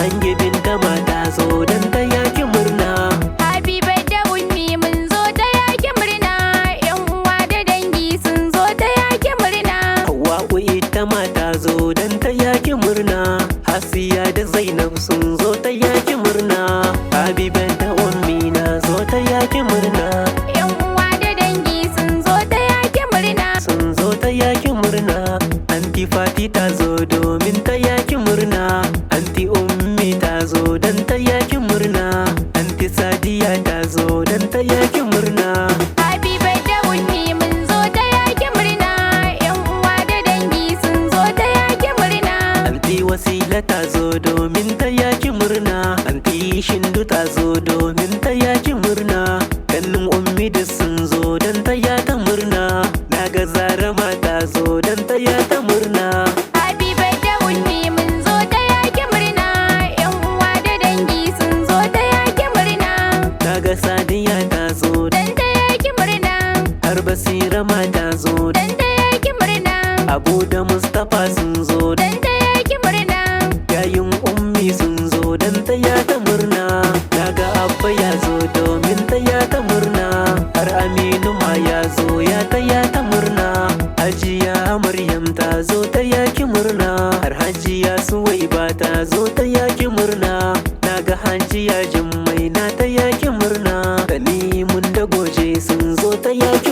Hangi Binta ma ta zo don taya ki murna. Happy birthday, Ummi, mun zo taya ki murna. Yan uwa da dangi sun zo taya ki murna. Hawwa'u ita ma ta zo don taya ki murna. Hasiya da Zainab sun zo taya ki murna. Happy birthday, Ummi, na zo taya ki murna. Yan uwa da dangi sun zo taya ki murna. Sun zo taya ki murna. Anti Fati ta zo domin taya ki murna. Anti Ummi ta zo don taya ki murna. Anti Sadiya ta zo don taya ki murna. Happy birthday, Ummi, mun zo taya ki murna. Yan uwa da dangi sun zo taya ki murna. Anti Wasila ta zo domin taya ki murna. Anti Shindu ta zo domin taya ki murna. Kannin Ummi da sun zo don taya ta murna. Naga Zara ma ta zo don taya ta murna. Happy birthday, Ummi, mun zo taya ki murna. Yan uwa da dangi sun zo taya ki murna. Naga Sadiya ta zo. Dan taya ki murna. Har Basira ma ta zo. Dan taya ki murna. Abu da Mustapha sun zo. Dan taya ki murna. Yayin Ummi sun zo don taya ta murna. Naga Abba ya zo domin taya ta murna. Har Aminu ma ya zo ya taya ta murna. Hajiya Maryam ta zo taya ki murna. Har Hajiya Suwaiba ta zo taya ki murna. Naga Hajiya Jummai na taya ki murna. Tanimun da Goje sun zo taya ki